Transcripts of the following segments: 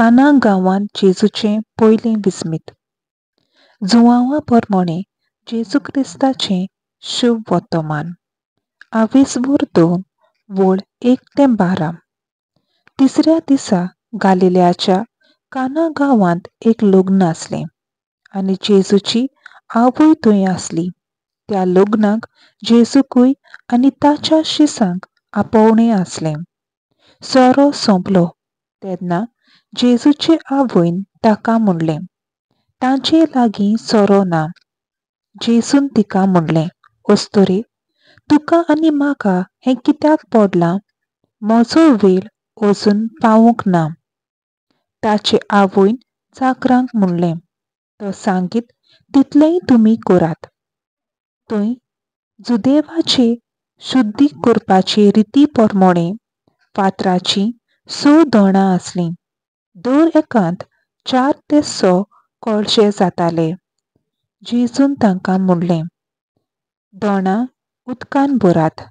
काना गांवांत जेजूचें पयलें विस्मीत. जुवांवा परमोणें जेजू क्रिस्ताचें शुभ वर्तमान. आवेसभर 2 वळ 1 ते 12. तिसऱ्या दिसा गालिल्याच्या काना गांवांत एक लग्न आसलें आनी जेजूची आवय थंय आसली. त्या लग्नाक जेजूकूय आनी ताच्या शिसांक आपोवणें आसलें. सोरो सोंपलो तेन्ना जेजूचे आवयन ताका म्हणलें, तांचे लागीं सोरो ना. जेजून तिका म्हणलें, अस्तुरे, तुका आनी म्हाका हें कित्याक पडलां? म्हजो वेळ अजून पावूंक ना. ताचे आवयन चाकरांक म्हणलें, तो सांगीत तितलेंय तुमी करात. थंय जुदेवाचे शुद्धी करपाचे रिती प्रमाणें फातराचीं 6 दोणां आसलीं. दर एकांत 4 ते 6 कळशे जाताले. जेजून तांकां म्हणलें, दोणां उदकान भरात.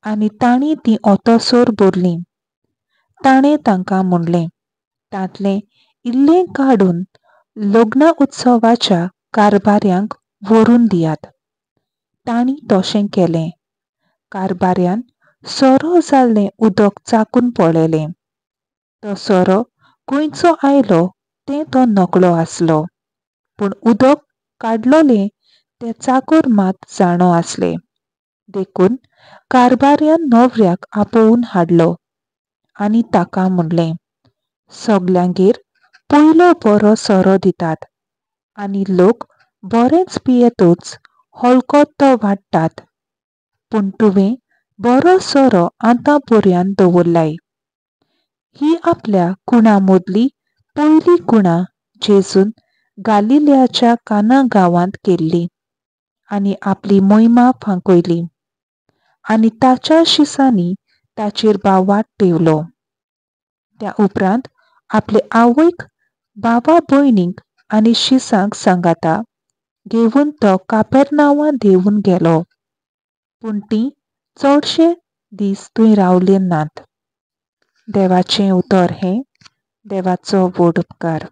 आनी तांणी तीं ओतोसर भरलीं. ताणें तांकां म्हणलें, तांतलें इल्लें काडून लग्न उत्सवाच्या कारभाऱ्यांक व्हरून दियात. तांणी तशें केलें. कारभाऱ्यान सोरो जाल्लें उदक चाकून पळयलें. तो सोरो खंयचो आयलो तें तो नकळो आसलो, पूण उदक काडलोलें तें चाकर मात जाणो आसले. देखून कारभाऱ्यान न्हवऱ्याक आपोवन हाडलो आनी ताका म्हणलें, सगल्यांगेर पयलो बरो सोरो दितात आनी लोक बरेंच पियेतच हलको तो वाडटात, पूण तुवें बरो सोरो आतां पर्यंत दवरलाय. ही आपल्या कुणा मदली पयली कुणा जेजून गालिल्याच्या काना गांवांत केल्ली आनी आपली मोहिमा फांकयली आनी ताच्या शिसांनी ताचेर भावार्थ ठेवलो. त्या उपरांत आपले आवयक, भावा भयणीक आनी शिसांक सांगाता घेवन तो कापेरनांवां देंवून गेलो, पूण तीं चडशे दीस थंय रावले नात. देवाचें उतर हें देवाचो व्हड उपकार.